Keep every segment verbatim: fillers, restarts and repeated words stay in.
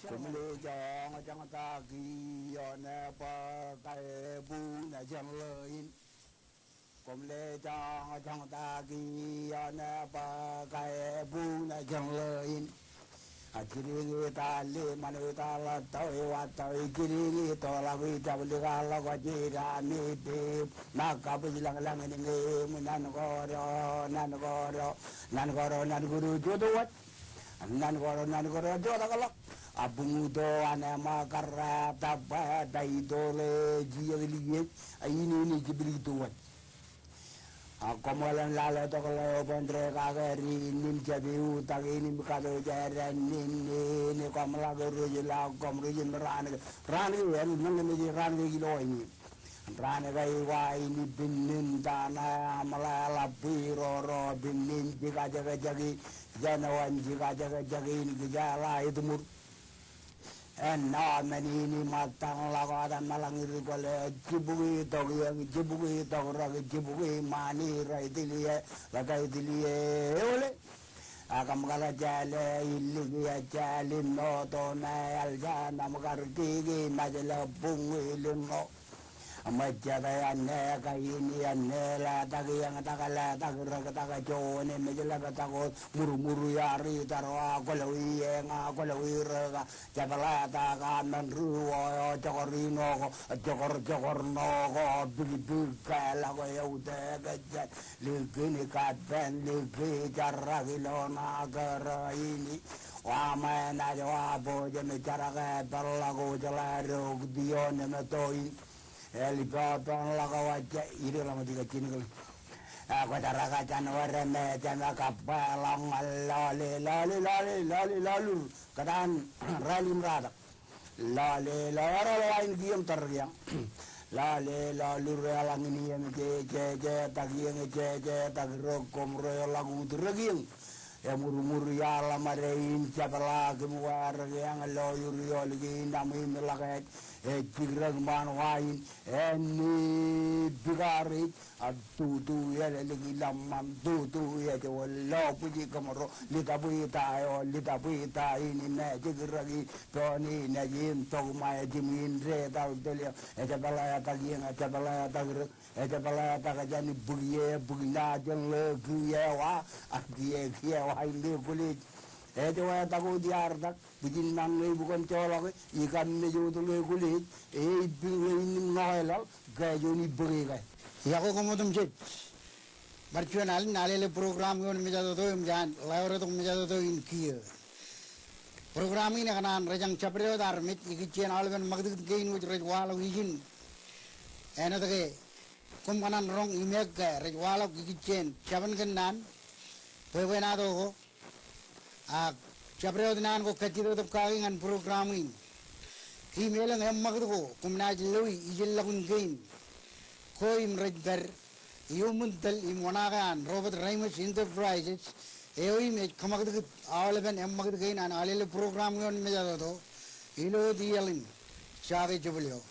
Koṃle joñjoñtaki ioon bōk kaebuñ jān ḷọin. Koṃle joñjoñtaki ioon bōk kaebuñ jān ḷọin. A jidiñ itaal ḷe, ṃanit itaal ḷọk, tọi wa tọi, jidiñ itoḷọk, ijablikar ḷọk, jidami pep, ṃōk kabwij lañlañ in ñe eṃ, nan koro, nan koro, nan koro, nan koro, jota waj. Nan koro, nan koro, jotak ḷọk. A buñuto an eṃṃakar, a taba, a ta itoḷe, jijet liej, a inene jiblik ito waj. A koṃṃool im lale tok ḷeo bōn rekakere in im jab eutiej in im kato jān in, in, in, koṃ ḷak rej ḷak, koṃ rej im raan ke, raan ke, en, men ke mej raan ke ilo in. Raan ke eo aō in ipin in tana, aṃ ḷe ḷap bwe roro, ipin in jikajekjek in, jān eo an jikajekjek in kijeḷā etmur. Āinwōt men in im ṃōttan ḷọk wōt, eṃṃan ḷọk in ri kwōle, jibukwi tok iō, jibukwi tok rōk, jibukwi ṃaan in rej tiliō, ḷe rej tiliō, eole. A kōṃ kar jāle, iliki ejāle, noto me eḷ jān aṃ kar kiki, majle buñi lino. Ṃōjjātā āne kain āne, letak eñtak, letak rōktak, juon emej ḷaptak wōt, murmur iaar itarwa, kwōlọwi eña, kwōlọwi rōka, jepḷatak amen ruo, jokor ino ko, jokor, jokor ṇo ko, bikbik, kōḷọk, eutiej kōjjān, likin kappān, liki jarrak ilo ṇa kōrā in, wa ṃae naaj wa bōk, jemej jarak epeḷḷọk, ojḷā rok ioon emeto in. Eḷap epeḷḷọk wōt, ij ḷōmṇak ijin kōl. A kwōjarrak jān wōr me, jemej kappāḷọk ñan lọle, lọle, lọle, lọle, lọlur. Kōtaan rāāl im ratak. Lọle, lọle, lọle, lọle, lọle, lọlur eḷaññe im jeje, jejetak ieñ, jejetak rok, koṃ ro eḷak utiej rōk ieñ. Emurmur iaar ḷōṃade in jepḷaak im wāwōr eañ, loyur iolik in aṃ im ḷak ej, ej jikrōk ṃaan wa in, āne bikareej, a tutu ej ḷōmṇak, tutu ej wōt lo bwij kōṃro, ḷita bwij ta eo, ḷita bwij ta in, im ej jikrōk in, pein in ej im tok ṃae jimwin detal telio, ejepḷaak ieñ, ejepḷaak rōk, ejepḷaak jān bwij e, bwij ṇa jān ḷọk kiiō wa, ak kiiō, kiiō wa im ḷe kwōlej. Ej wāwōt ak utiej artak, bwijin ṇae ṇe bukun joḷọk, ikam mej wōt ḷe kwōlej, e, ippin ḷe in im ṇoeḷaḷ, ke juon ippāke ke. Iọkwe koṃ otemjej. Bar juon alen, Alele program ioon mejatoto im jān ḷeo retok mejatoto in kiiō. Program in ekōṇaan rej jañ jabdewōt armej ikijjien aolepen ṃakūtkūt kein wōj rej waḷọk ijin. Āinwōt ke koṃ kōṇaan roñ im eok ke rej waḷọk ikijjien jabōn kōnnaan, bwebwenato ko, ak jabdewōt naan ko kajjitōk kake ñan program in. Im elōñ eṃṃakūt ko koṃ naaj loi ijellọkun kein. Ko im rej pād iuṃwin tōl im oṇaake an Robert Reimers Enterprises, eo im ej kōṃakūtkūt aolepen eṃṃakūt kein an Alele program ioon mejatoto, ilo wōt iaḷ in, Jake Jebwilio.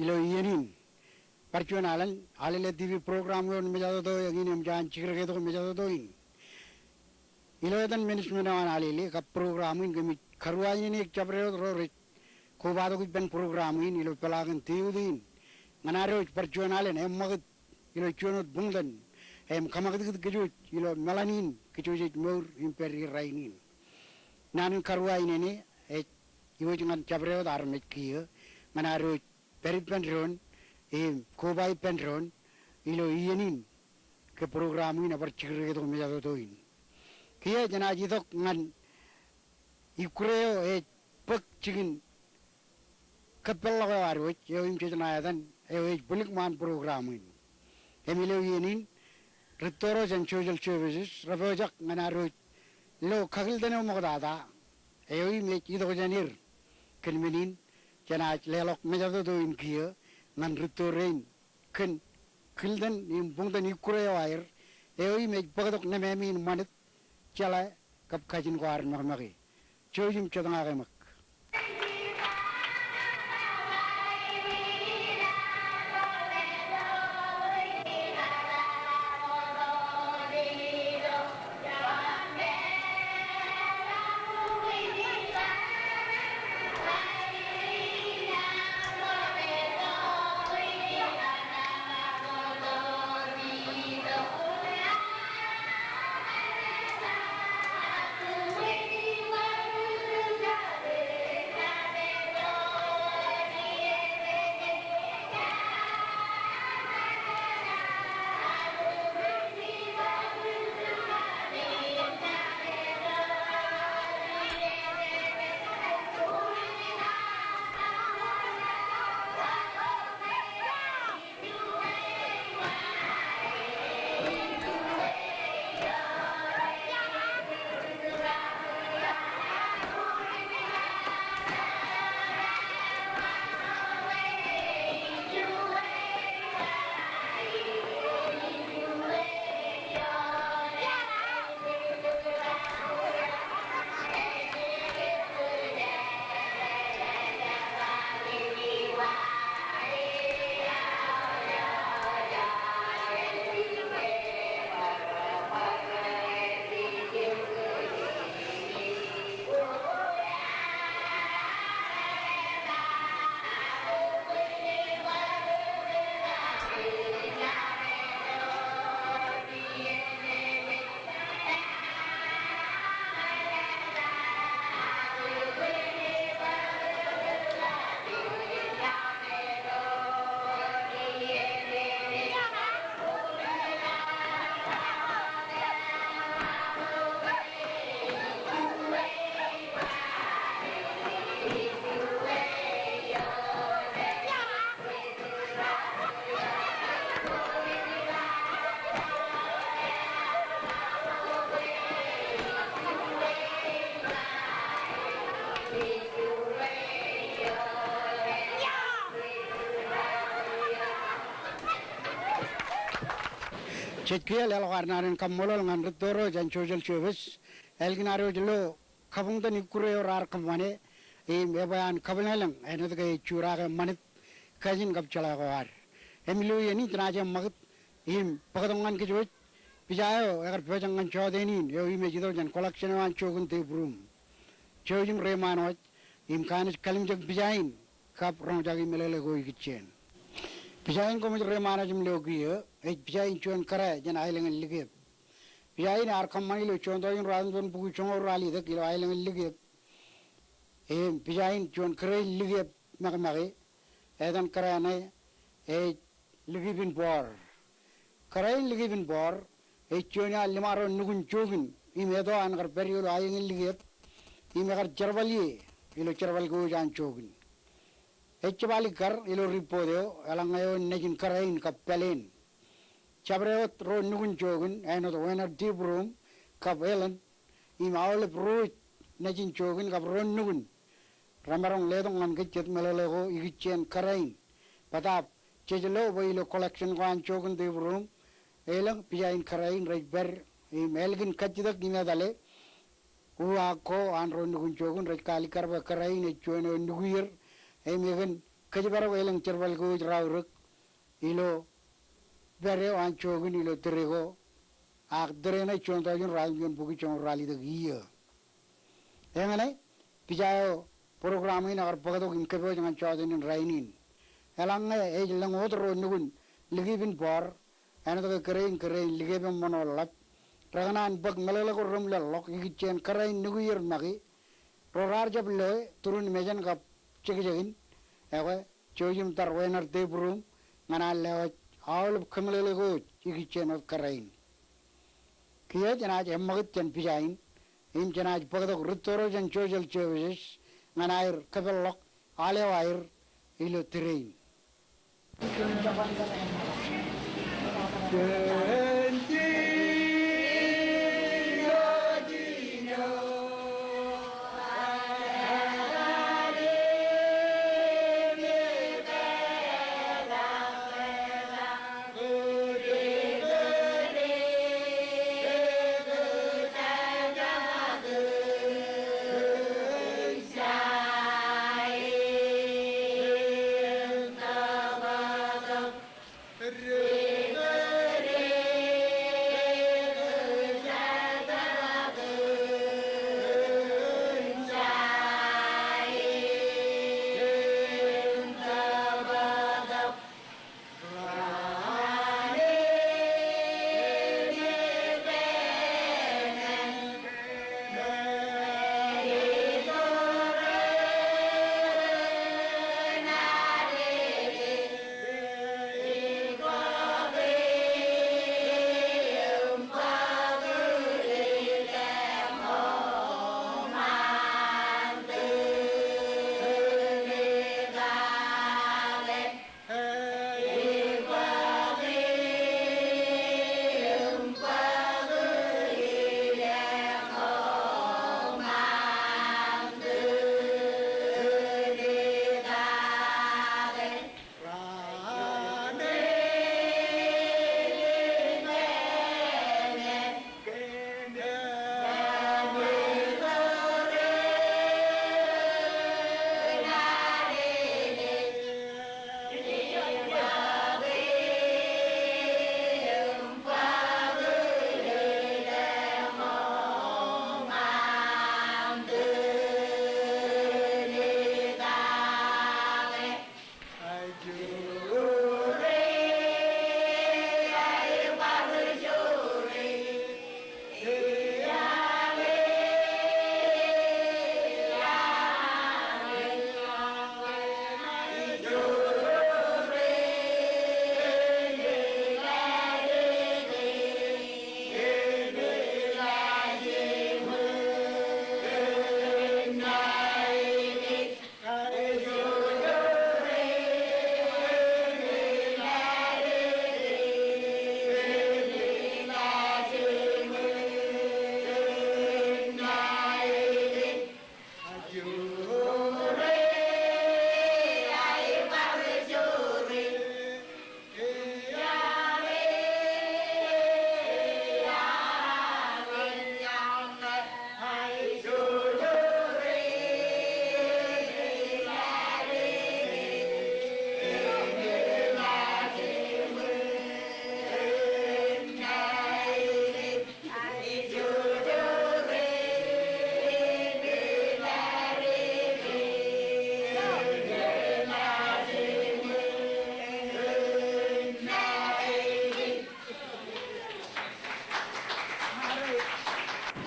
Ilo iien in, bar juon alen, Alele T V program eo an mejatoto eñin im jaan jikrōketok mejatoto in. Ilo etan management eo an Alele kab program in, kōmij karuwainene jabdewōt ro rej kobatok ippān program in ilo peḷaakin deut in. Ñan ad wōj bar juon alen eṃṃakūt ilo juon wōt buñtōn im kōṃakūtkūt kōj wōj ilo meḷan in kōj wōj jej mour im pād irainin. Naan in karuwainene ej iwōj ñan jabdewōt armej kiiō ñan ad wōj pād ippān doon im koba ippān doon ilo iien in ke program in ebar jikrōketok mejatoto in. Kiiō jenaaj itok ñan ikkure eo ej bōk jikin kōppeḷḷọk eo ad wōj eo im jej ṇa etan eo ej bwilikṃaan program in. Im ilo iien in, Rūtto ro jān Social Services rej pojak ñan ad wōj lo kakiltōn eo ṃoktata eo im ej itok jān er. Kōn men in jenaaj leḷọk mejatoto in kiiō ñan rūtto rein kōn kiltōn im buñtōn ikkure eo aer eo im ej bōktok nemāmi in ṃanit, jeḷā kab kajin ko ad ṃakṃake. Jouj im jotñake ṃōk. Jej kiiō leḷọk ad naan in kaṃṃoolol ñan rūtto ro jān Social Service, ālikin ad wōj lo kabuñtōn ikkure eo raar kōṃṃane, im ebwe an kabwilōñlōñ āinwōt ke ej jutak ṃanit, kajin kab jeḷā ko ad. Im ilo iien in jenaaj eṃṃakūt im bōktok ñan kōj wōj pija eo ekar pojak ñan jọteen in eo im ej itok jān collection eo an jokin tape room. Jouj im reiṃaan wōj im kanooj kallimjek pija in kab roñjake meḷeḷe ko ikijjien. Pija in koṃij reiṃaan wōj im lo kiiō ej pija in juon kōrā jān aelōñ in Likep. Pija in ear kōṃṃane ilo juon tọujin ruatimjuon bukwi joñoul ralitōk ilo aelōñ in Likep. Im pija in juon kōrā in Likep make make, etan kōrā ṇe ej Likip in Bọọr. Kōrā in Likip in Bọọr ej juon iaan liṃaro nukun jokin im eto an kar pād ilo aelōñ in Likep im ekar jerbal ie ilo jerbal ko wōj an jokin. Ej jab alikkar ilo rippoot eo eḷaññe eo nejin kōrā in kab pāleen. Jabdewōt ro nukun jokin āinwōt Wēnard Dibrum kab Ellen im aolep ro nejin jokin kab ro nukun remaroñ letok ñan kōj jet meḷeḷe ko ikijjien kōrā in. Bōtaab jej lo bwe ilo collection ko an jokin tape room, elōñ pija in kōrā in rej pād im ālikin kajjitōk im etale uwaak ko an ro nukun jokin rej kalikkar bwe kōrā in ej juon eo nukwier im ekōn kōjparok elōñ jerbal ko ej raorōk ilo pād eo an jook in ilo tōre ko, ak tōre ṇe juon tọujin ruatimjuon bukwi joñoul ruwalitōk iiō. Eñṇe, pija eo program in ekar bōktok im kōpooj ñan jọteen in rainin. Eḷaññe ej lōñ wōt ro nukun likipin bar, āinwōt ke kōrā in kōrā in likep im ṃōṇōḷḷap, rekōṇaan bōk meḷeḷe ko reṃwilaḷḷọk ikijjien kōrā in nukier make, ro raar jab loe turin mejān kab jekjekin, ekwe jouj im tar wāween ad tebur im ñan ad lewōj aolep kōmeḷeḷe ko ikijjien wōt kōrā in. Kiiō jenaaj eṃṃakūt jān pija in, im jenaaj bōktok rūtto ro jān Social Services ñan aer kōpeḷḷọk al eo aer ilo tōre in.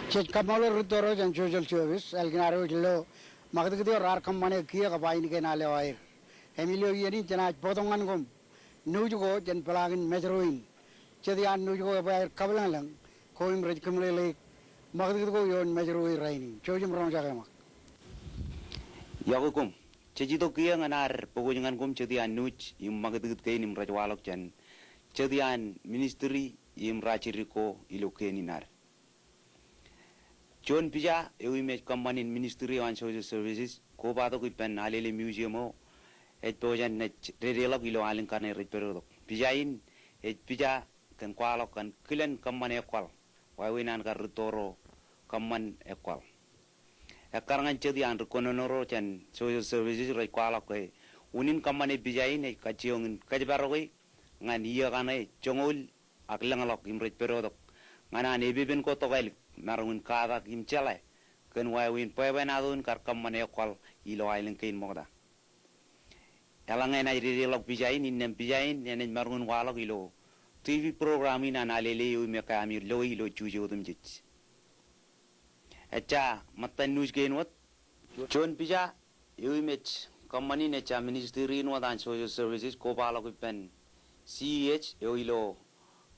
Jej kaṃṃoolol rūtto ro jān Social Service ālikin ad wōj lo ṃakūtkūt eo raar kōṃṃane kiiō kab ainikien al eo aer. Im ilo iien in jenaaj bōktok ñan koṃ nuuj ko jān peḷaakin Metro in. Jet iaan nuuj ko ebwe aer kabwilōñlōñ ko im rej kōmeḷeḷeik ṃakūtkūt ko ioon Metro e rainin. Jouj im roñjake ṃōk. Iọkwe koṃ. Jej itok kiiō ñan ad bōkwōj ñan koṃ jet iaan nuuj im ṃakūtkūt kein im rej waḷọk jān jet iaan ministry im rajidik ko ilo kein in ad. Juon pija eo im ej kōṃṃan in ministry eo an Social Services, kobatok ippān Alele Museum eo ej pojak in ej dedeḷọk ilo al in kaṇe rej pād tok. Pija in ej pija kōn kwaḷọk kōn kilen kōṃṃan ekwal, wāween an kar rūtto ro kōṃṃan ekwal. Ekkar ñan jet iaan ri kōnono ro jān Social Services rej kwaḷọk ke Unin kōṃṃane pija in ej kajjioñ in kōjparoke ñan iiō kaṇe joñoul ak lōñḷọk im rej pedotok ñan an epepen ko tokālik maroñ in katak im jeḷā kōn wāween bwābwānāto in kar kōṃṃane ekwōḷ ilo aelōñ kein ṃokta. Eḷaññe enaaj dedeḷọk pija in, innām pija in enaaj maroñ in waḷọk ilo TV program in an Alele eo im ekkā ami loe ilo jujen otemjej. Ejja ṃōttan news kein wōt. Juon pija eo im ej kōṃṃani in ejja ministry in wōt an social services, kobaḷọk ippān CEH eo ilo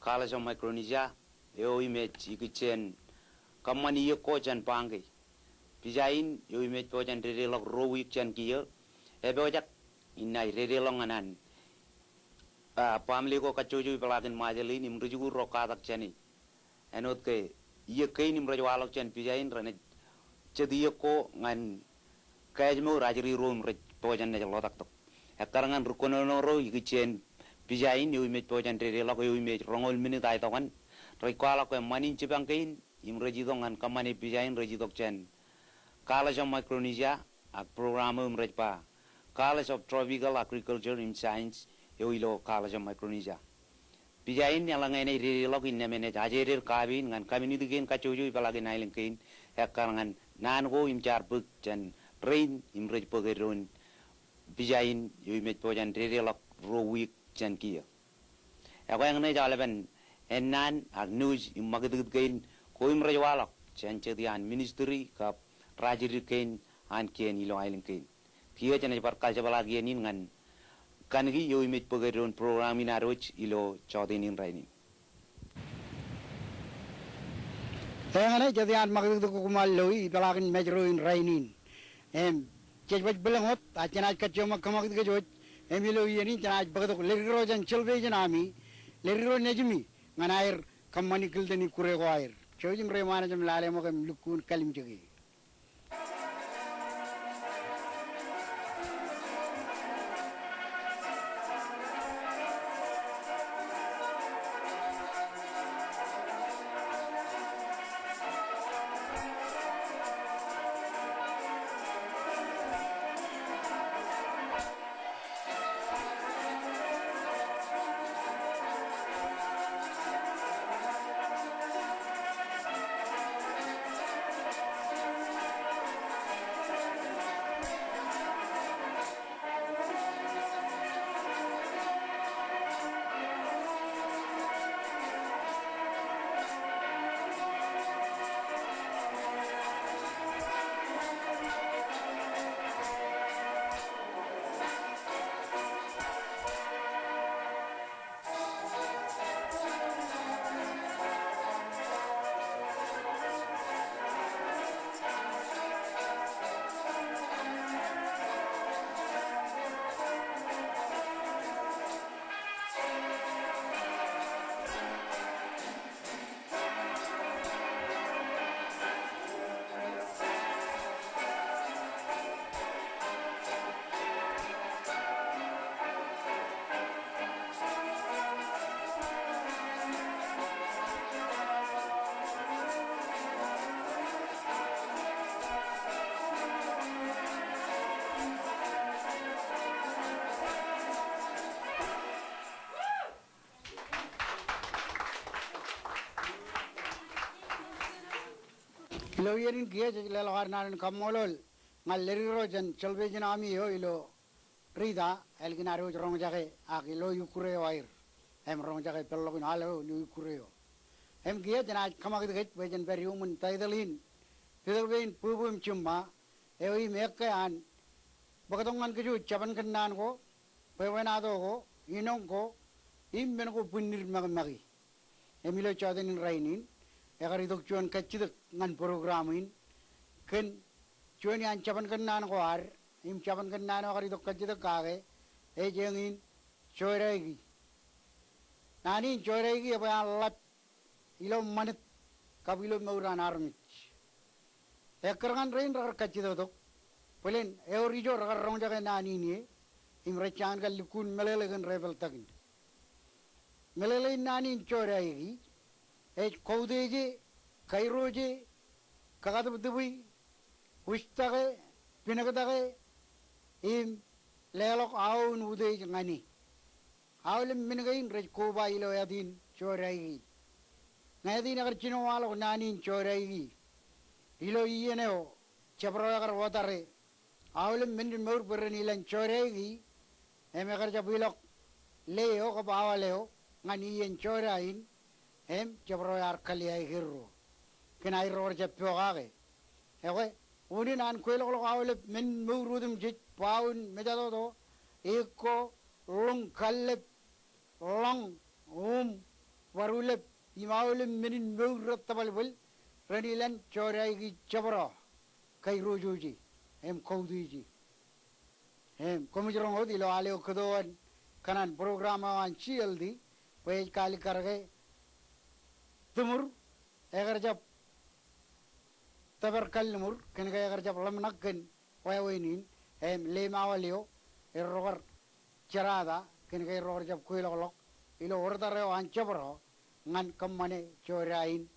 College of Micronesia, eo im ej ikijjien kōṃṃan iiō ko jān baañke. Pija in eo im ej pojak in dedeḷọk ruo wiik jān kiiō, epojak in inaaj dedeḷọk ñan an, ah, baaṃle ko kajjojo ipeḷaakin Ṃajeḷ in im rijikuuḷ ro katak jāne. Āinwōt ke iiō kein im rej waḷọk jān pija in renaaj jet iiō ko ñan kaājmour ajri ro im rej pojak in naaj ḷotaktok. Ekkar ñan ri kōnono ro ikijjien pija in eo im ej pojak in dedeḷọk eo im ej roñoul minit aetokan, rej kwaḷọk ke ṃani in jipañ kein im rej itok ñan kōṃṃane pija in rej itok jān College of Micronesia ak program eo im rej ba College of Tropical Agriculture and Science eo ilo College of Micronesia. Pija in eḷaññe enaaj dedeḷọk innām enaaj ajeded kaabe in ñan community kein kajjojo ipeḷaakin aelōñ kein, ekkar ñan naan ko im jaar bōk jān rein im rej bōk eddoin pija in eo im ej pojak in dedeḷọk ruo wiik jān kiiō. Ekwe eñin ej aolepen ennaan ak news im ṃakūtkūt kein ko im rej waḷọk jān jet iaan ministry kab rajdik kein an kien ilo aelōñ kein. Kiiō jenaaj bar kaljepḷaak iien in ñan kaniki eo im ej bōk eddoin program in ad wōj ilo jọteen in rainin. Eñin ej jet iaan ṃakūtkūt ko koṃ ar loi ipeḷaakin Mājro in rainin. Im jej baj bwilōñ wōt, ak jenaaj kajjioñ ṃōk kōṃakūt kōj wōj, im ilo iien in jenaaj bōktok leddik ro jān Salvation Army, leddik ro nejimi, ñan aer kōṃṃani kilten ikkure ko aer. Jouj im reiṃaan ej im lale ṃōk im lukkuun kalimjeke. Ilo iien in kiiō jej leḷọk ad naan in kaṃṃoolol ñan leddik ro jān Salvation Army eo ilo Rita, ālikin ad wōj roñjake ak ilo ikkure eo aer, im roñjake peḷḷọk in aḷ eo ilo ikkure eo. Im kiiō jenaaj kōṃakūt kōj bwe jen pād iuṃwin title in, Peter Payne Bwebwe im Jiṃṃa, eo im ekkā an bōktok ñan kōj wōj jabōn kōnnaan ko, bwebwenato ko, inoñ ko, im men ko bwinnid make make. Im ilo jọteen in rainin, ekar itok juon kajjitōk ñan program in, kōn juon iaan jabōn kōnnaan ko ad, im jabōn kōnnaan eo ekar itok kajjitōk kake, ej eñin Joraiki. Naan in Joraiki ebwe an ḷap ilo ṃanit kab ilo mour an armej. Ekkar ñan rein rekar kajjitōktok, bōlen ewōr ijo rekar roñjake naan in ie, im rej jañin kar lukkuun meḷeḷe kōn rej pād takin. Meḷeḷein naan in Joraiki, ej kouteje, kairoje, kakatūptūpi, wūjtake, pinōktake, im leḷọk aō in utiej ñan e. Aolep men kein rej koba ilo āt in jodaiki. Ñe āt in ekar jino waḷọk naan in jodaiki ilo iien eo jabdewōt ekar wōtare aolep men in mour bwe ren ilān jodaiki, im ekar jab ilọk le eo kab awa eo ñan iien joda in, im jabdewōt ear kalliaik erro. Kōn aer ro rej jab pokake. Ekwe, unin an kweilọklọk aolep men in mour otemjej, bao in mejatoto, ekko, ḷoñ, kallep, ḷọñ, um, barulep, im aolep men in mour rej tōbalbōl, ren ilān jodaiki jabdewōt kairojoje im koutiej e. Im koṃij roñ wōt ilo al eo kōto an kōṇaan program eo an C L D bwe ej kaalikkar ke tūmur ekar jab tōpar kalliṃur kōn ke ekar jab ḷōmṇak kōn wāween in, im lem awa eo erro kar jerata kōn ke erro kar jab kweilọklọk ilo order eo an jabdewōt ñan kōṃṃane joda in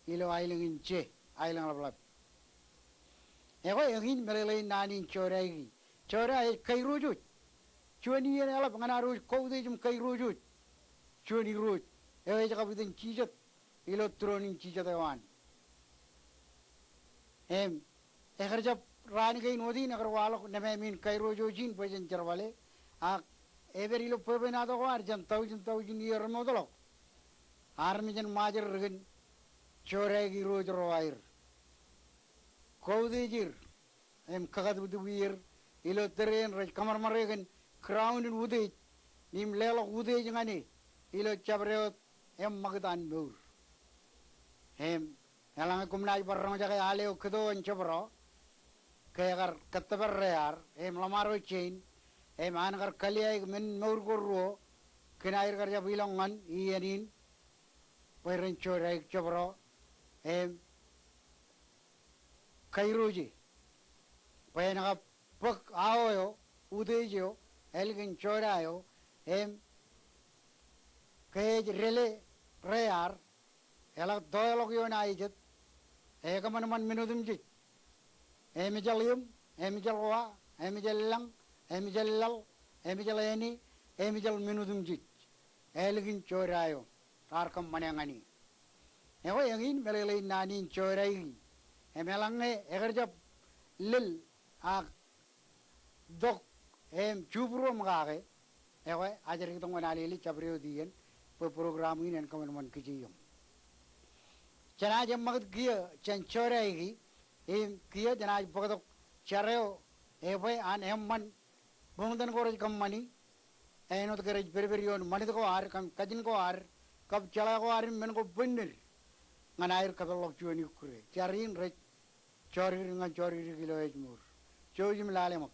ilo aelōñ in je, aelōñ ḷapḷap. Ekwe, eñin meḷeḷein naan in jodaiki. Joda ej kairojoj. Juon iien eḷap ñan ad wōj koutiej im kairojoj juon Irooj eo ej kab itok jijet ilo tūroon in jijet eo an. Im ekar jab raan kein wōt in ekar waḷọk nōṃaṃ in kairojoj in bwe jen jerbale, ak epād ilo bwebwenato ko ad jān taujin taujin iiō remootḷọk armej en Ṃajeḷ ri kōn jodaik Irooj ro aer. Koutiej er im kakatūktūk er ilo tōre in rej kōṃarṃare kōn ground in utiej im leḷọk utiej ñan e ilo jabdewōt eṃṃakūt an mour. Im eḷaññe koṃ naaj bar roñjake al eo kōto an jabdewōt ke ekar kōttōpar dear im ḷōṃaro jein im an kar kalliaik men mour ko ruo kōn aer kar jab ilọk ñan iien in bwe ren jodaik jabdewōt im kairoje bwe en kab bōk aō eo, utiej eo, ālikin joda eo, im ke ej dele dear, eḷak toḷọk ioon aejet, ekōṃanṃan men otemjej, emejal im, emejal wa, emejal lañ, emejal laḷ, emejal āne, emejal men otemjej, ālikin joda eo raar kōṃṃane ñan e. Ekwe eñin meḷeḷein naan in jodaiki. Im eḷaññe ekar jab lel ak tok im jubruōṃ kake, ekwe ajri tok ñan alele jabdewōt iien bwe program in en kōṃanṃan kijeeṃ. Jenaaj eṃṃakūt kiiō jān jodaiki im kiiō jenaaj bōktok jar eo ebwe an eṃṃan buñtōn ko rej kōṃṃani, āinwōt ke rej pedped ioon ṃanit ko ad, kab kajin ko ad, kab jeḷā ko ad im men ko bōnned ñan aer kapeḷḷọk juon ikkure. Jar in rej jọdikdik ñan jọdikdik ilo ājmour. Jouj im lale ṃōk.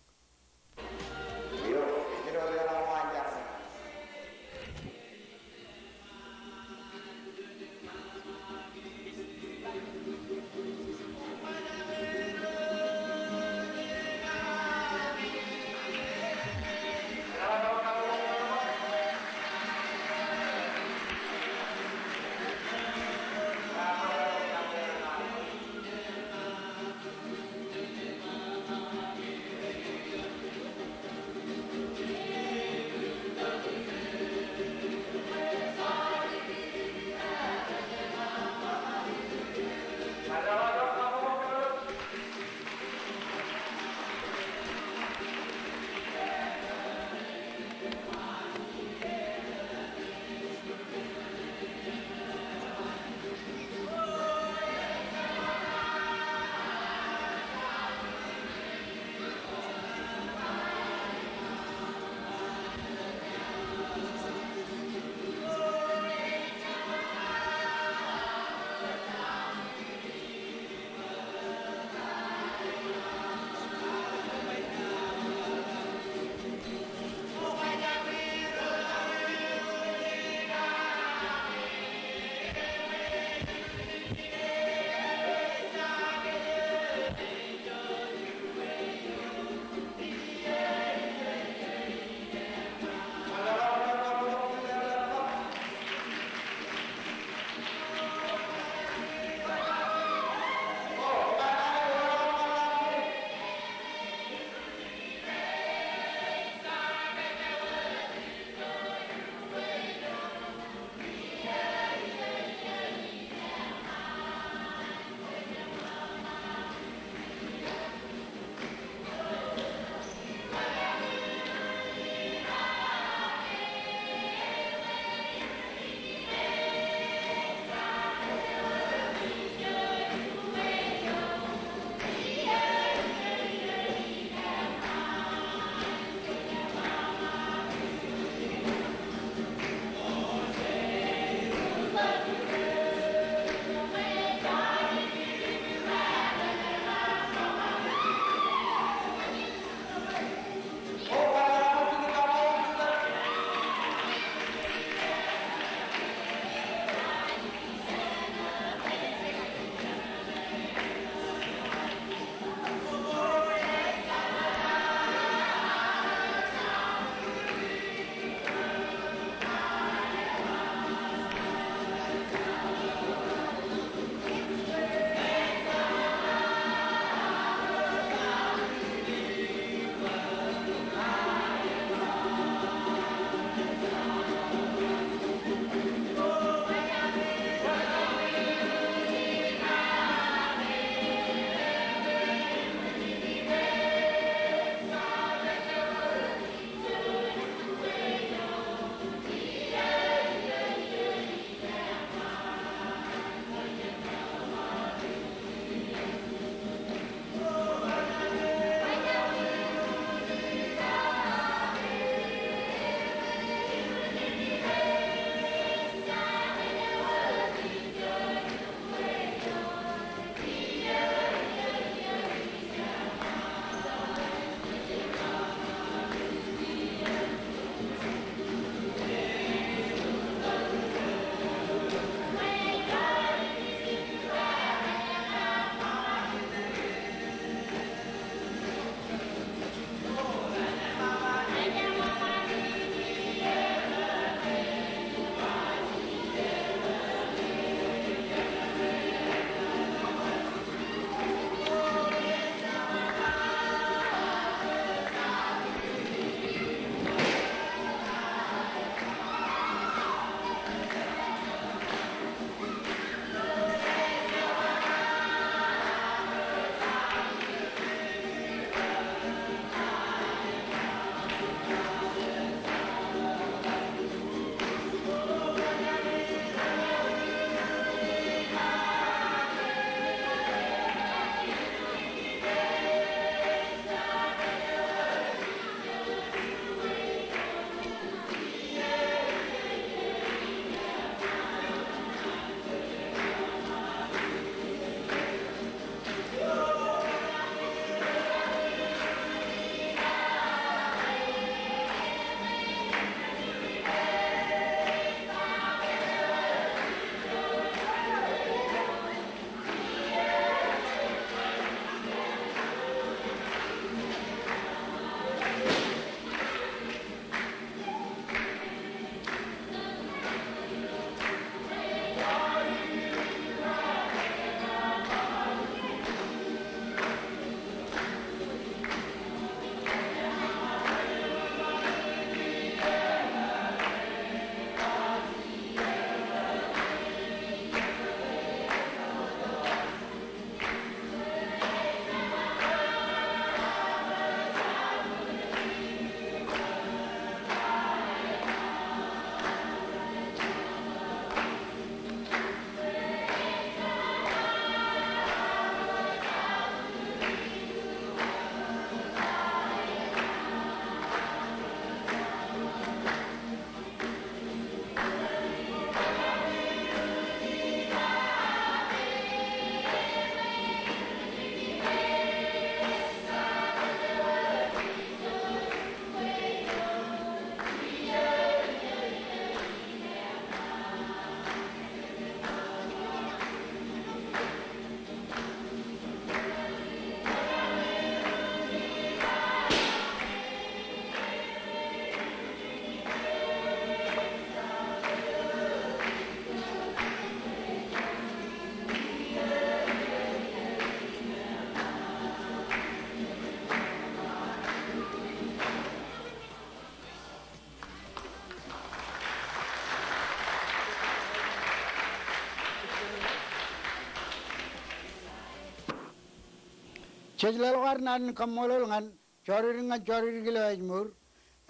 Jej leḷọk ad naan in kaṃṃoolol ñan jọdid ñan jọdid ilo ājmour.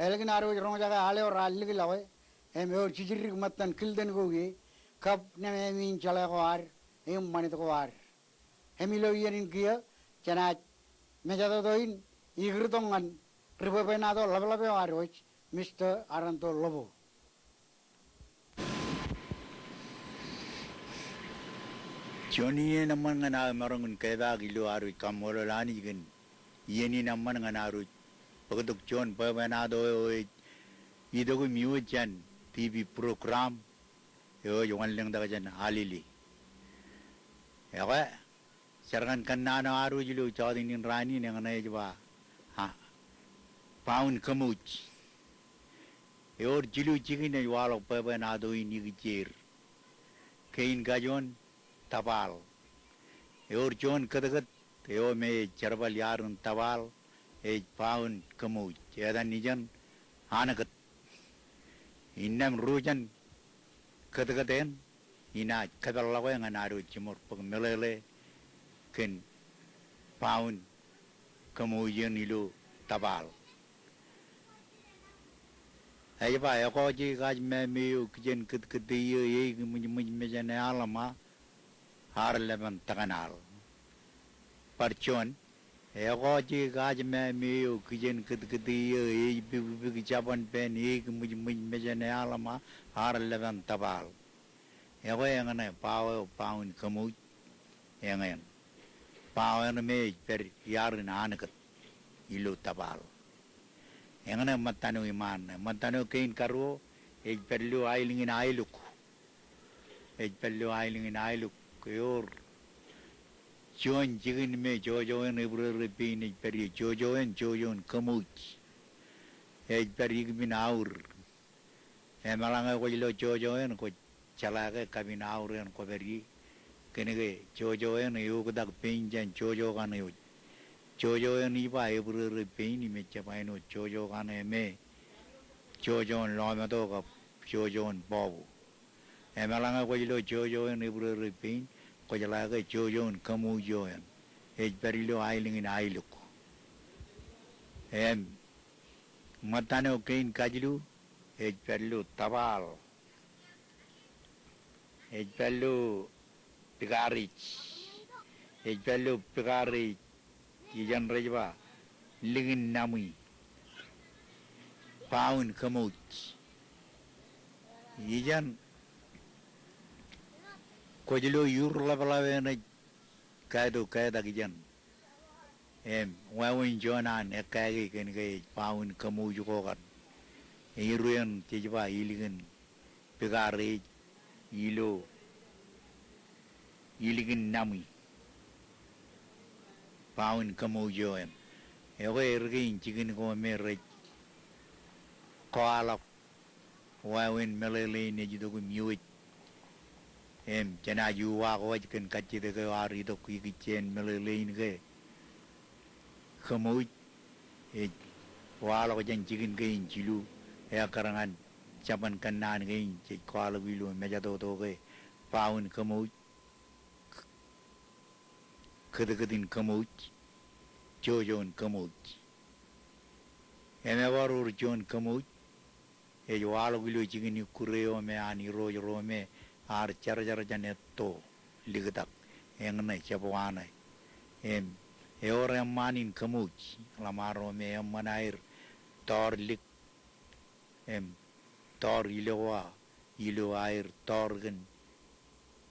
Ālikin ad wōj roñjake al eo raar likḷọke im ewōr jijidik ṃōttan kilten ko ie, kab nemāmi in jeḷā ko ad im ṃanit ko ad. Im ilo iien in kiiō, jenaaj mejatoto in ikūrtok ñan ri bwebwenato ḷapḷap eo ad wōj, Mister Aranto Lobo. Juon iien eṃṃan ñan aō maroñ in kepaak ilo ad wōj kaṃṃoolol Anij kōn iien in eṃṃan ñan ad wōj bōktok juon bwebwenato eo ej itok im iwōj jān TV program eo ej wanlōñtak jān Alele. Ekwe, jar kōn kōnnaan eo ad wōj ilo jọteen in raan in eñṇe ej ba, a, Baaun Kōmwōj. Ewōr jilu jikin ej waḷọk bwebwenato in ikijjeer. Kein kajuon, Tapaal. Ewōr juon kōtkōt eo me ej jerbal iaar in Tapaal, ej Baaun Kōmwōj. Etan ijeṇ, Anōkōt. Innām ruo jān kōtkōt eṇ inaaj kōpeḷḷọke ñan ad wōj jiṃor bōk meḷeḷe kōn Baaun Kōmwōj eṇ ilo Tapaal. Ej ba, ekọọte kaajmāme eo kijen kōtkōte eō eik ṃwijṃwij mejān eaḷ ṃa, ar lepen tōkān aḷ. Bar juon, ekọọte kaajmāme eo kijen kōtkōte eō ej pipipik jabōn pān eik ṃwijṃwij mejān eaḷ ṃa, ar lepen tōpaaḷ. Ekwe eñṇe bao eo Baaun Kōmwōj, eñin bao eṇ me ej pād iaar in Anōkōt ilo Tapaal. Eñṇe ṃōttan eo iṃaan ṇe. Ṃōttan eo kein karuo ej pād ilo aelōñ in Aeluk. Ej pād ilo aelōñ in Aeluk. Ewōr juon jikin me jojo eṇ ebrere pein ej pād ie. Jojo eṇ jojo in Kōmwōj. Ej pād ikipin aur. Emeḷañe kwōj lo jojo eṇ, kwōj jeḷā ke kapin aur eṇ kwōpād ie. Kōnke jojo eṇ eoktak pein jān jojo kaṇe wōj. Jojo eṇ ij ba ebrere pein im ejjab āinwōt jojo kaṇe me jojo in Lọmeto kab jojo in Bọbu. Emeḷañe kwōj lo jojo eṇ ebrere pein, kwōjeḷā ke jojo in Kōmwōj eo eṇ. Ej pād ilo aelōñ in Aeluk. Im ṃōttan eo kein kajilu, ej pād ilo Tapaal. Ej pād ilo Pikarej. Ej pād ilo Pikarej. Ijeṇ rej ba Likin Naṃwi. Baaun Kōmwōj. Ijeṇ kwōj lo iur ḷapḷap eṇ ej kaeto ketak ijeṇ. Im wāween juon an ekkāke kōnke ej Baaun Kōmwōj ko kaṇ. Iru eṇ jej ba ilikin Pikarej ilo ilikin Naṃwi. Baaun Kōmwōj eo eṇ. Ekwe er kein jikin ko me rej kwaḷọk wāween meḷeḷe in ej itok im iwōj. Im jenaaj uwaak wōj kōn kajjitōk eo ear itok ikijjeen meḷeḷe in ke Kōmwōj ej waḷọk jān jikin kein jilu, ekkar ñan jabōn kōnnaan kein jej kwaḷọk ilo mejatoto ke Baaun Kōmwōj, Kōtkōt in Kōmwōj, Jojo in Kōmwōj. Im ebar wōr juon Kōmwōj ej waḷọk ilo jikin ikkure eo me an irooj ro me ear jarjar jān etto liktak, eñṇe jab waṇe. Im ewōr eṃṃaan in Kōmwōj, ḷōṃaro me eṃṃan aer tọọr lik im tọọr ilowa ilo aer tọọr kōn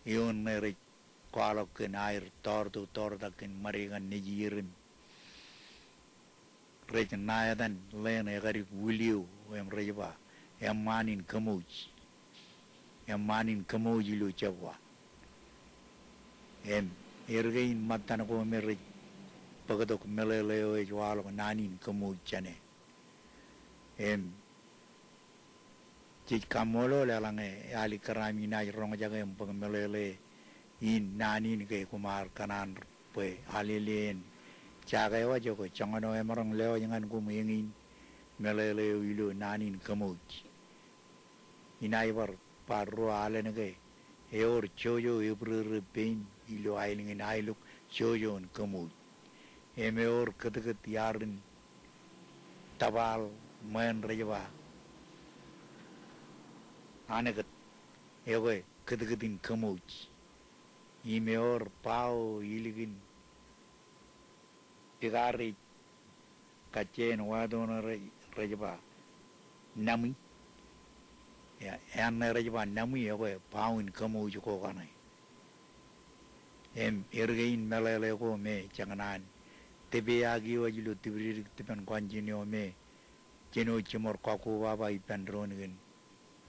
eoon ṇe rej kwaḷọk kōn aer tọọr to tọọrtak kōn ṃade kaṇ nejier im rej ṇa etan ḷeeṇ ekadik wūl eo im rej ba eṃṃaan in Kōmwōj. Eṃṃaan in Kōmwōj ilo jab wa. Im er kein ṃōttan ko me rej bōktok meḷeḷe eo ej waḷọk naan in Kōmwōj jāne. Im jej kaṃṃoolol eḷañe alikkar ami naaj roñjake im bōk meḷeḷe in naan in ke koṃ ar kōṇaan bwe Alele en jake waj. Ekwe joñan eo emaroñ lewōj ñan koṃ eñin meḷeḷe eo ilo naan in Kōmwōj. Inaaj bar ba ruo alen ke ewōr jojo ebrere pein ilo aelōñ in Aeluk, jojo in Kōmwōj. Im ewōr kōtkōt iarin tōpal ṃweo rej ba anōkōt, ekwe kōtkōt in kōmouj. Im ewōr bao ilikin pikareej kajjien wāto ṇe rej, rej ba naṃwi. Ea, eṇ ṇe rej ba naṃwi, ekwe bao in kōmouj ko kaṇe. Im er kein meḷeḷe ko me jenaaj tōpeaak eo ej ilo tipdikdik tipen kwanjin eo me jino jiṃor kọkkobaba ippān doon kōn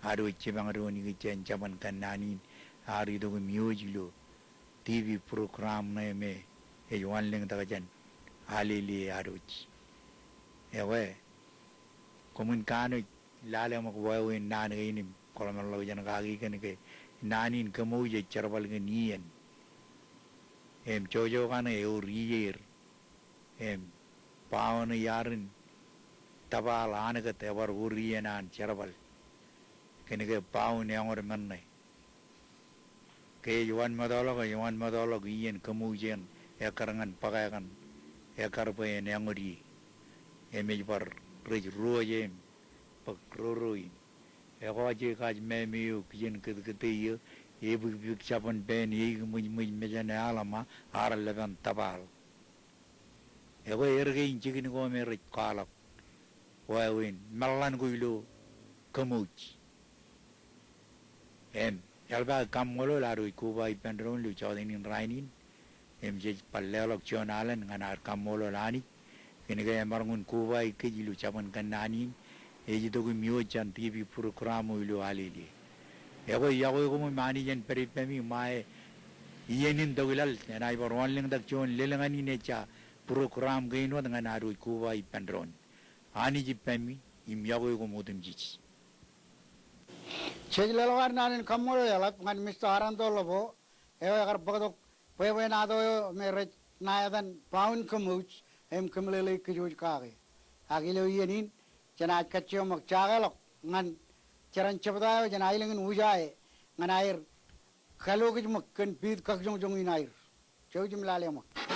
ad wōj jipañ doon ikijjien jabōn kōnnaan in ear itok im iwōj ilo TV program ṇe me ej wanlōñtak jān Alele ad wōj. Ekwe, koṃwin kanooj lale ṃōk wāween naan kein im kōḷmānḷọkjeṇ kaki kōn ke naan in kōmouj ej jerbal kōn iien. Im jojo kaṇe ewōr iier. Im bao ṇe iarin tōpal anōkōt ebar wōr iien an jerbal. Kōn ke bao in eñood men ṇe. Ke ej wanmetoḷọk, ej wanmetoḷọk iien kōmouj eṇ ekkar ñan bōke kaṇ, ekkar bwe en eñood ie. Im ej bar rej ruo jān bōk roro in. Ekwe, ej kajmeme eo kijen kōtkōte eo, ebikbik jabōn pān, eik ṃwijṃwij mejān eḷap ṃōk, ear lepen tōpal. Ekwe, er kein jikin ko me rej kwaḷọk wāween meḷan ko ilo kōmouj. Im eḷap aō kaṃṃoolol ad wōj koba ippān doon ilo jọteen in rainin. Im jej bar leḷọk juon alen ñan ad kaṃṃoolol Anij kōn ke emaroñ in koba kōj ilo jabōn kōnnaan in. Ej itok im iwōj jān TV program eo ilo Alele. Ekwe, iọkwe koṃ im Anij en pād ippemi ṃae iien in tokjān. Enaaj bar wanlōñtak juon lelōñ in ejja program kein wōt ñan ad wōj koba ippān doon. Anij ippemi im iọkwe koṃ otemjej. Jej leḷọk ad naan in kaṃṃoolol eḷap ñan Mista Aranto Lobo, eo ekar bōktok bwebwenato eo me rej ṇa etan Bao in Kōmouj im kōmeḷeḷeik kōj wōj kake. Ak ilo iien in, jenaaj kajjioñ ṃōk jakeḷọk ñan jeran jebta eo jān aelōñ in Ujae ñan aer kalo kōj ṃōk kōn piid kakjoñjoñ in aer. Jouj im lale ṃōk.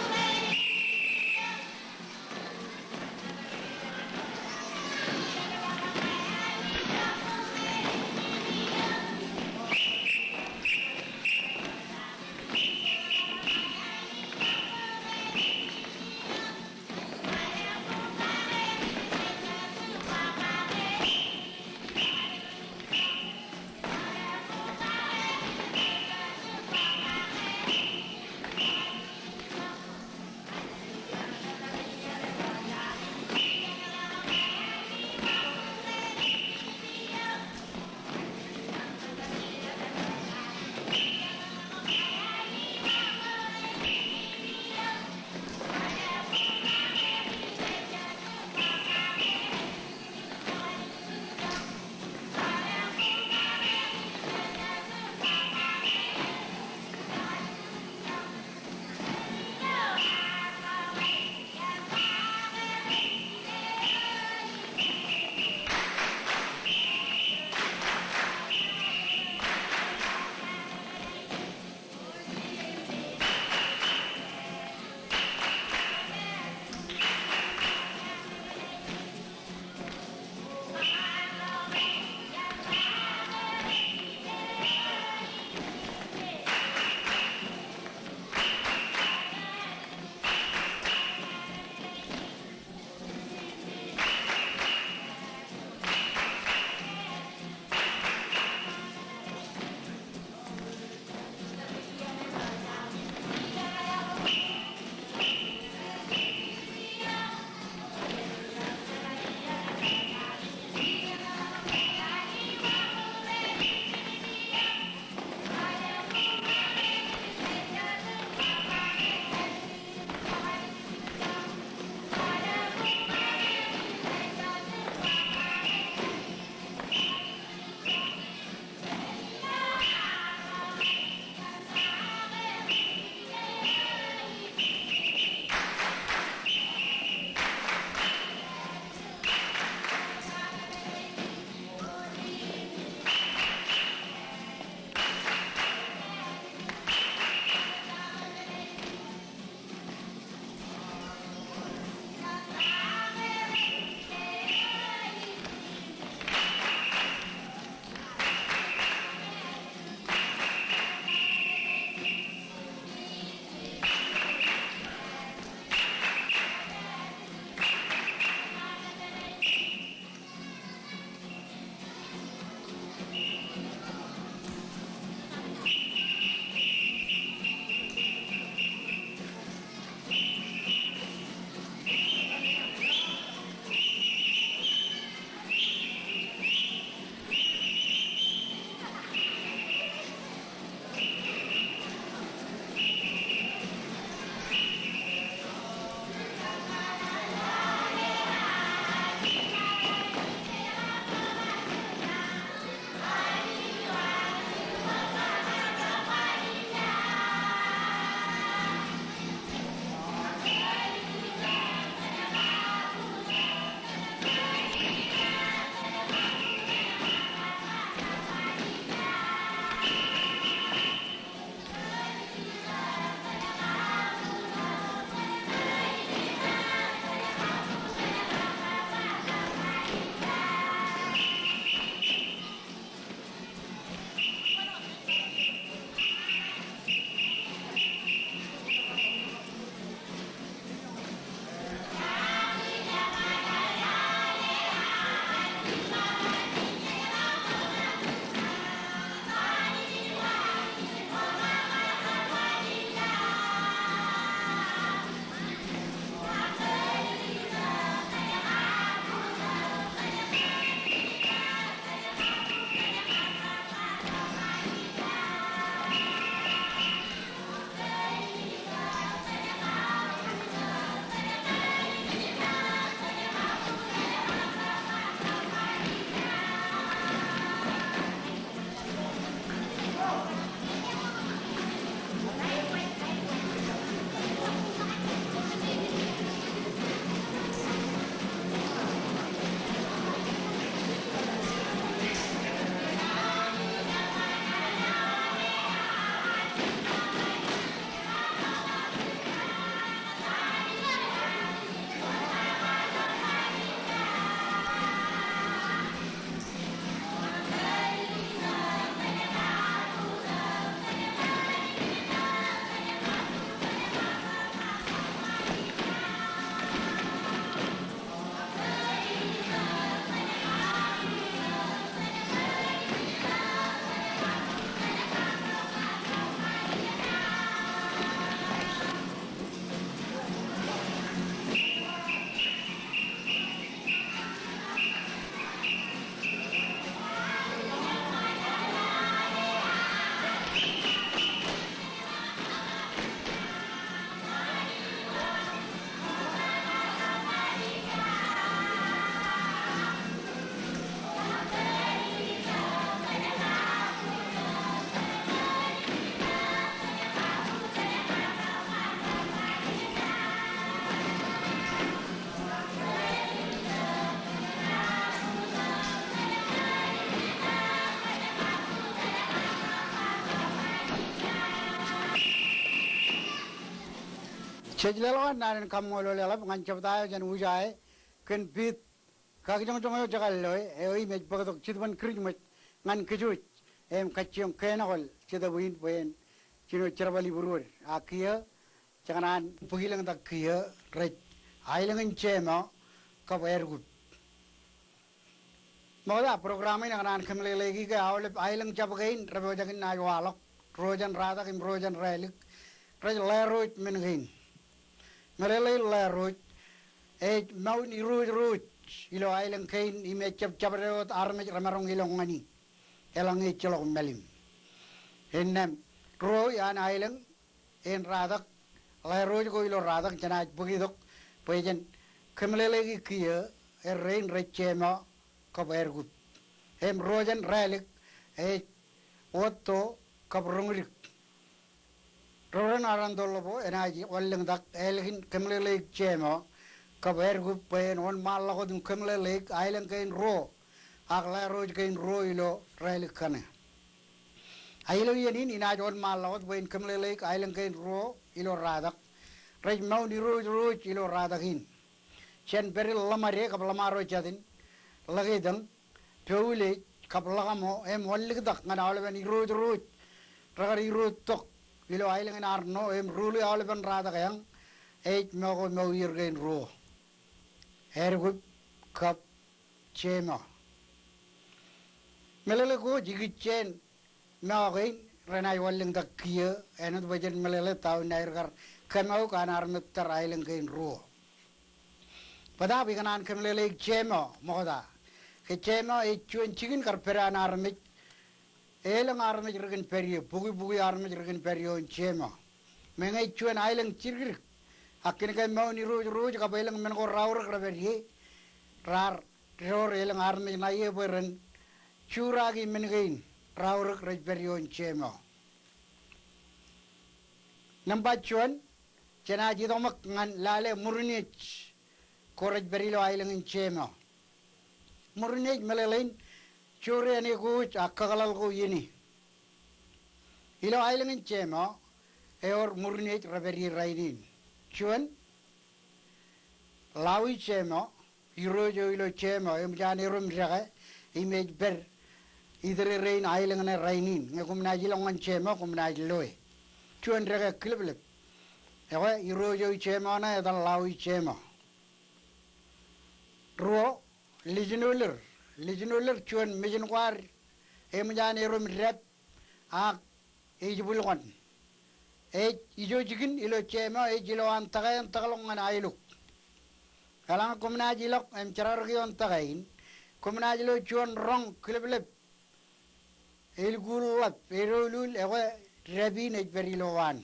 Jej leḷọk an naan in kaṃṃoolol eḷap ñan jebta eo jān Ujae kōn pit kakijoñjoñ eo jekar loe eo im ej bōktok Jetōb in Kirijmej ñan kōj im kajjioñ kōnke ej kōṇaan Jetōb in bwe en jino jerbal ibūruod. A kiiō, jekōṇaan bōk ilōñtak kiiō rej Aelōñ in Jemọ kab Aerkub. Ṃokta, program in ekōṇaan kōmeḷeḷeiki ke aolep aelōñ jab kein repojak in naaj waḷọk, ruo jān Ratak im ruo jān Rālik, rej ḷaeroj men kein. Meḷeḷein ḷaeroj ej mour in irooj ruo ilo aelōñ kein im ejjab jabdewōt armej remaroñ ilọk ñan e eḷaññe ejjeḷọk mālim. Innām ruo an aelōñ in Ratak, ḷaeroj ko ilo Ratak jenaaj bōk itok bwe jen kōmeḷeḷeiki kiiō, errein rej Jemọ kab Aerkub. Im ruo jān Rālik ej Otto kab Roñdik. Reverend Aranto Ḷobo enaaj wanlōñtak ālikin kōmeḷeḷeik Jemọ kab Aerkub bwe en wōnṃaanḷọk wōt im kōmeḷeḷeik aelōñ kein ruo ak ḷaeroj kein ruo ilo Rālik kaṇe. A ilo iien in inaaj wōnṃaanḷọk wōt bwe in kōmeḷeḷeik aelōñ kein ruo ilo Ratak rej mour in irooj ruo ilo Ratak in. Jen pād ḷōṃade kab ḷōṃaro jatin, ḷōketōñ, poulej kab ḷōkamo im wanliktak ñan aolepen irooj ruo rekar irooj tok ilo aelōñ in Arṇo im ruḷi aolepen Ratak eañ ej ṃōko mour kein ruo, Aerkub kab Jemọ. Meḷeḷe ko ej ikijjien ṃōko in renaaj wanlōñtak kiiō āinwōt bwe jen meḷeḷe ta eo inaaj kar kōmook an armej tar aelōñ kein ruo. Bōtaab ikōṇaan kōmeḷeḷeik Jemọ ṃokta. Ke Jemọ ej juon jikin kar pād an armej, elōñ armej ri kōn pād ie, bukwi bukwi armej ri kōn pād ioon Jemọ. Meñe ej juon aelōñ jidikdik, ak kōnke mour in irooj ruo kab elōñ men ko raorōk re pād ie, raar door elōñ armej ṇa ie bwe ren juraaki men kein raorōk rej pād ioon Jemọ. Nōṃba juon, jenaaj itok ṃōk ñan lale ṃurinej ko rej pād ilo aelōñ in Jemọ. Ṃurinej meḷeḷein jore āne ko ak kakōḷḷe ko iien in. Ilo aelōñ in Jemọ ewōr ṃurinej re pād ie rainin. Juon, Ḷawi Jemọ, irooj eo ilo Jemọ, eṃōj an erom dekā im ej pād itererein aelōñ ṇe rainin. Ñe koṃ naaj ilọk ñan Jemọ koṃ naaj loe. Juon dekā kilōblōb. Ekwe irooj eo Jemọ ṇe etan Ḷawi Jemọ. Ruo, Lijnoler. Lijnoler juon mejin kwaar eṃōj an erom dāp ak ej bwilkọṇ. Ej ijo jikin ilo Jemọ, ej ilowaan tōke eṇ tōkḷọk ñan Aeluk. Eḷaññe koṃ naaj ilọk im jerarōk ioon tōke in, koṃ naaj lo juon roñ kilōblōb, elkuuḷḷap, edoulul, ekwe dāp in ej pād ilowaan.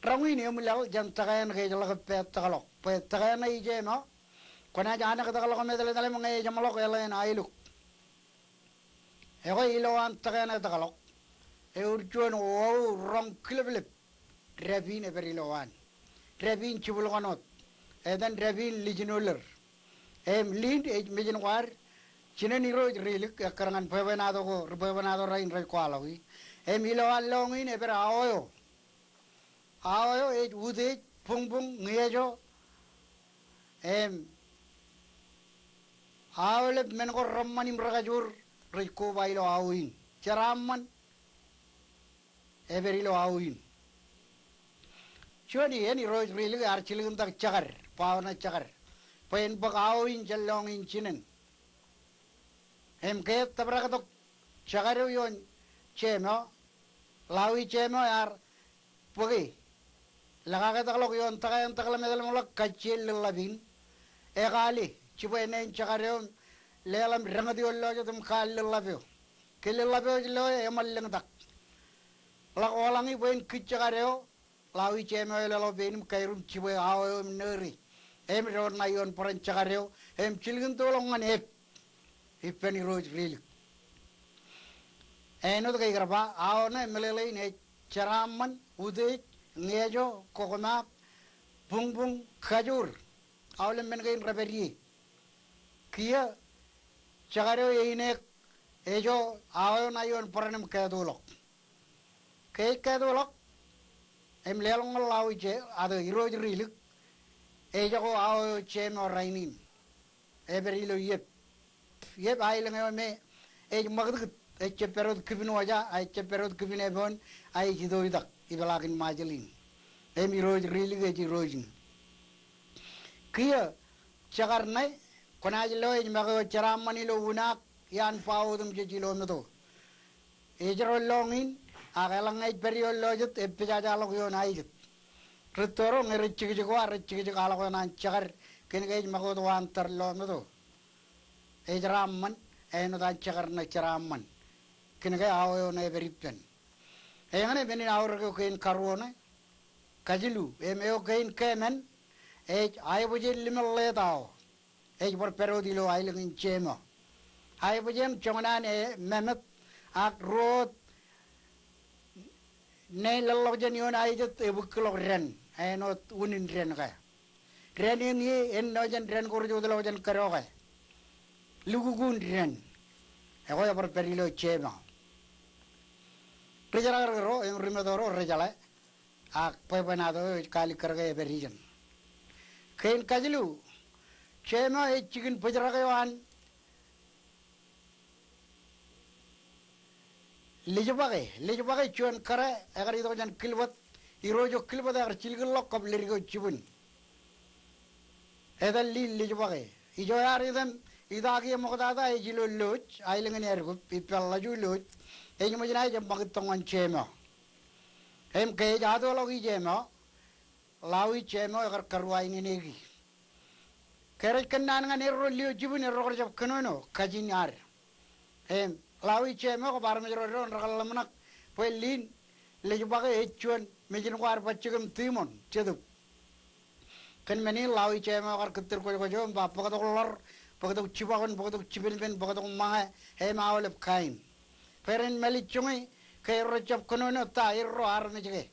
Roñ in eṃwilaḷ jān tōke eṇ ke ej ḷọk pād tōkḷọk. Bwe tōke eṇ ej Jemọ, kwōnaaj anōk tōkḷọk im etal etal im ñe ejeṃḷọk eḷeen Aeluk. Ekwe ilowaan tōke eṇ etōkḷọk, ewōr juon wāween roñ kilōblōb, dāp in epād ilowaan. Dāp in jibwilkọṇ wōt, etan dāp in Lijnoler. Im Lind ej mejin kwaar jinen irooj rilik, ekkar ñan bwebwenato ko, ri bwebwenato rein rej kwaḷọki. Im ilowaan lọñiin epād aoeo. Aoeo ej utiej, buñbuñ, ñiejo, im aolep men ko reṃṃan im rekajoor rej koba ilo ao in. Jeraaṃṃan epād ilo ao in. Juon iien irooj rilik ear jilkintak jekad, bao ṇe jekad, bwe en bōk ao in jān lọñiin jinen. Im ke ettōprak tok jekad eo ioon Jemọ, Ḷawi Jemọ ear bōke, ḷọk ak etōkḷọk ioon tōke eṇ tōkḷọk im etal im ḷọk kajjien lōḷḷap in, ekale, jibwe neen jekad eo im leḷọk im deñōt ioon lọjet im kaal lōḷḷap eo. Ke lōḷḷap eo ej loe, eṃṃan lōñtak. Ḷọk oḷañi bwe en kij jekad eo, Ḷawi Jemọ eḷọk pein im kairup jibwe ao eo im nōōre. Im door ṇa ioon bōran jekad eo, im jilkintoḷọk ñan ep ippān irooj rilik. Āinwōt ke ikar ba, ao ṇe meḷeḷein ej jeraaṃṃan, utiej, ñiejo, kokomaak, buñbuñ, kajoor. Aolep men kein re pād ie. Kiiō, jekad eo eineek, ejo, ao eo ṇa ioon bōran im kātoḷọk. Ke ej kātoḷọk, Im leḷọk ñan Lawi Jema, Irooj Rilik, ejako aō eo Jema rainin. Ej pād ilo Iep. Iep aelōñ eo me ej ṃakūtkūt, ejjab pād wōt kipin wōja, a ejjab pād wōt kipin epoon, a ej itoitak, ipeḷaakin Ṃajeḷ in. Im Irooj Rilik ej irooj in. Kiiō, jekar ṇe, kwōnaaj lo ej make wōt jeraaṃṃan ilo unaak iaan ba otemjej ilo meto. Ej ro lọñiin, ak eḷaññe ej pād ioon lọjet, eppejajaḷọk ioon aijet. Rūtto ro ñe rej jekjek wa, rej jekjek aḷọk eo an jekar, kōnke ej make wōt waan tōl ilo meto. Ej jeraaṃṃan, āinwōt an jekar ṇe jeraaṃṃan. Kōnke aō eo ṇe epād ippān. Eñṇe men in aorōk eo kein karuo ṇe, kajilu, im eo kein kemān, ej aebōjen limōn ḷeet aō. Ej bar pād wōt ilo aelōñ in Jema. Aebōjen joñan an e, memet, ak ruo wōt ṇe leḷḷọk jān ioon aijet ebukḷọk dān, āinwōt unin dān ke. Dān in ie, ennọ jān dān ko rej wōtlọk jān kōdọ ke. Lukkuun dān. Ekwe ebar pād ilo Jema. Ri jerak ro, im ri meto ro, rej jeḷā. Ak bwebwenato eo ej kaalikkar ke epād ijin. Kein kajilu, Jema ej jikin bōjrak eo an Lejbake. Lejbake juon kōrā, ekar itok jān Kilbōt, irooj eo Kilbōt ekar jilkinḷọk kab leddik eo jibwin. Etan Lin Lejbake. Ijo ear item, itaak ie ṃoktata ej ilo Lodge, aelōñ in Airkup, ippān Ḷaju Lodge. Ej ṃōj naaj eṃṃakūt tok ñan Jema. Im ke ej ato ḷọk i Jema, Lawi Jema ekar karuwainene ki. Ke rej kōnnaan ñan erro lio jibwin, erro kar jab kōnono, kajin ad. Im, Lawi Jema kab armej ro doon rekar ḷōmṇak bwe Lin Lejbake ej juon mejin ko ad bajjek im tiṃoṇ, jetōb. Kōn men in Lawi Jema ekar kūttor kwōjkwōj eo im ba bōktok ḷọr, bōktok jibakon, bōktok jipenpen, bōktok ṃōñā, im aolep kain. Bwe ren mālejjoñe ke erro jab kōnono ta erro armej ke.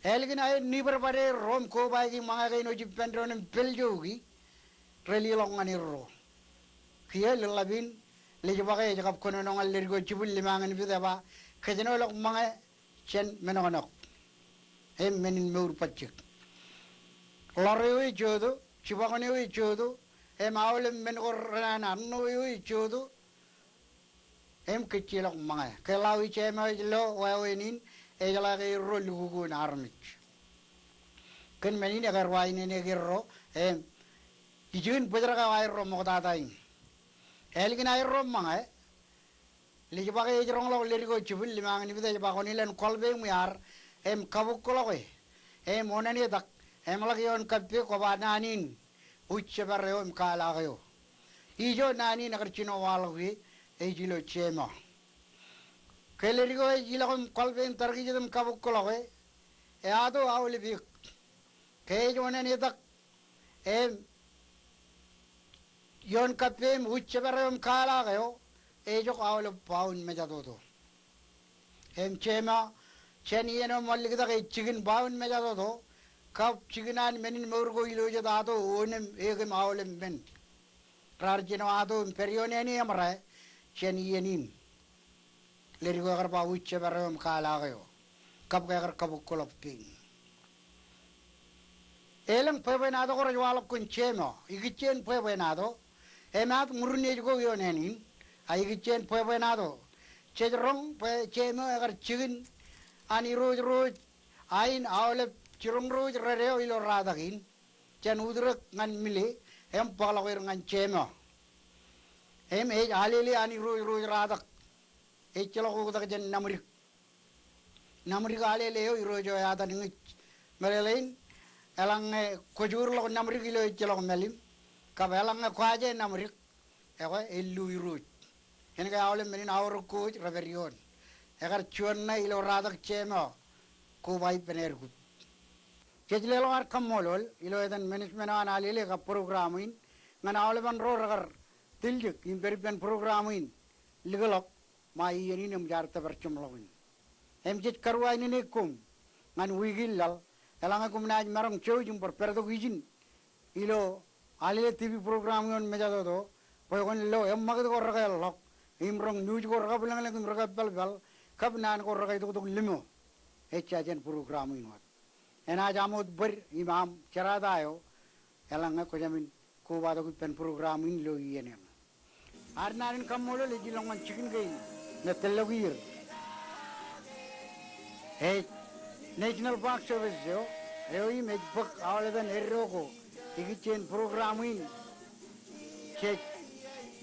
Ālikin aer nibadbad erro im kobaiki ṃōñā kein eo ej ippān doon im peljouki, re leḷọk ñan erro. Kiiō lōḷḷap in, Lejbake ej kab kōnono ñan leddik eo jibwin, limañin pit, eba, kōjenolọk ṃōñā jān men ṇọkṇọk. Im men in mour bajjek. Ḷọr eo ej joto, jibakon eo ej joto, im aolep men ko renana, arṇo eo ej joto, im kōjjeḷọk ṃōñā. Ke Lawi Jema ej lo wāween in, ejeḷā ke erro lukkuun armej. Kōn men in ekaruwainene ki erro, im ijin bōjrak eo aerro ṃoktata in. Ālikin aerro ṃōñā, Lejbake ej roñḷọk leddik eo jibwin, limañin pit, ej ba kwōn ilān kwalpe im wiaar, im kabukḷọke, im onenetak, im ḷak ioon kappe kwō ba naan in, Ujjepar eo im Kalak eo. Ijo naan in ekar jino waḷọk ie, ej ilo Jema. Ke leddik eo ej ilọk im kwalpe im tarkijet im kabukḷọke, eato aolep eok. Ke ej onenetak, im ioon kappe im Ujjepar eo im Kalak eo, ejok aolep baun mejatoto. Im Jema, jān iien eo ṃōlliktak ej jikin baun mejatoto, kab jikin an men in mour ko ilo jetato, onem, eokem aolep men. Raar jino ato im pād ioon āne eṃōrā, jān iien in. Leddik eo ekar ba Ujjepar eo im Kalak eo. Kab ke ekar kabukḷọk pein. Elōñ bwebwenato ko rej waḷọk kōn Jema, ikijjien bwebwenato, emaat ṃurin ej ko ioon āne in, a ikijjien bwebwenato. Jej roñ bwe Jema ekar jikin an irooj ro ej ain aolep jiroñ ro ej red eo ilo Ratak in, jān Utrōk ñan Mile, im bōkḷọk er ñan Jema. Im ej alele an irooj ro ej Ratak. Ejjeḷọk oktak jān Naṃdik. Naṃdik alele eo irooj eo etan Ñij. Meḷeḷein, eḷaññe kwō juurḷọk Naṃdik ilo ejjeḷọk mālim, kab eḷaññe kwaje Naṃdik, ekwe, ellu irooj. Kōnke aolep men in aorōk ko ej re pād ioon. Ekar juon ṇe ilo Ratak Jema, koba ippān Airkup. Jej leḷọk ad kaṃṃoolol, ilo etan management eo an Alele kab program in, ñan aolepen ro rekar tiljek im pād ippān program in, likḷọk, ṃae iien in im jaar tōpar jeṃḷọkin. Im jej karuwainene koṃ, ñan wiik in laḷ, eḷaññe koṃ naaj maroñ jouj im bar pād tok ijin, ilo Alele TV program ioon mejatoto, bwe kwōn lo eṃṃakūt ko rekaḷọk, im roñ news ko rekabwilōñlōñ im rekabwilōñlōñ, kab naan ko rekaitoktok limo. ejja jān program in wōt. Enaaj aṃ wōt bōd im aṃ jerata eo, eḷaññe kwō jāmin kobatok ippān program in ilo iien eṇ. Ad naan in kaṃṃoolol ej ilọk ñan jikin kein me tōllọk er. Ej National Park Service eo, eo im ej bōk aolepen eddo ko ikijjien program in jej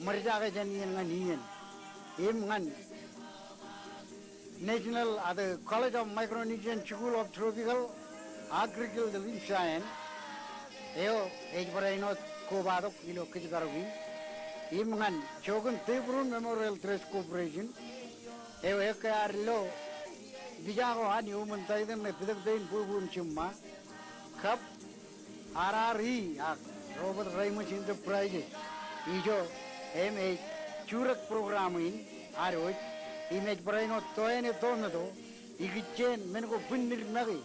ṃōjjake jān iien ñan iien. Im ñan National, ah, the College of Micronesian School of Tropical Agriculture im Science, eo ej barāinwōt kobatok ilo kōjparok in. Im ñan joñan Dave Brown Memorial Trust Corporation, eo ekkā ad lo pija ko an iuṃwin taitōḷ ṇe Pitōk Tein Bwebweun Jiṃṃa, kab R R E ak Robert Reimers Enterprises. Ijo im ej jurōk program in ad wōj, im ej barāinwōt toeṇe tometo ikijjien men ko bwinnid make,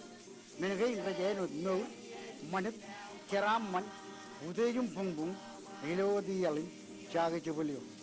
men kein rej āinwōt mour, ṃanit, jeraaṃṃan, utiej im buñbuñ, ilo wōt iaḷ in, jaake jebōl eo.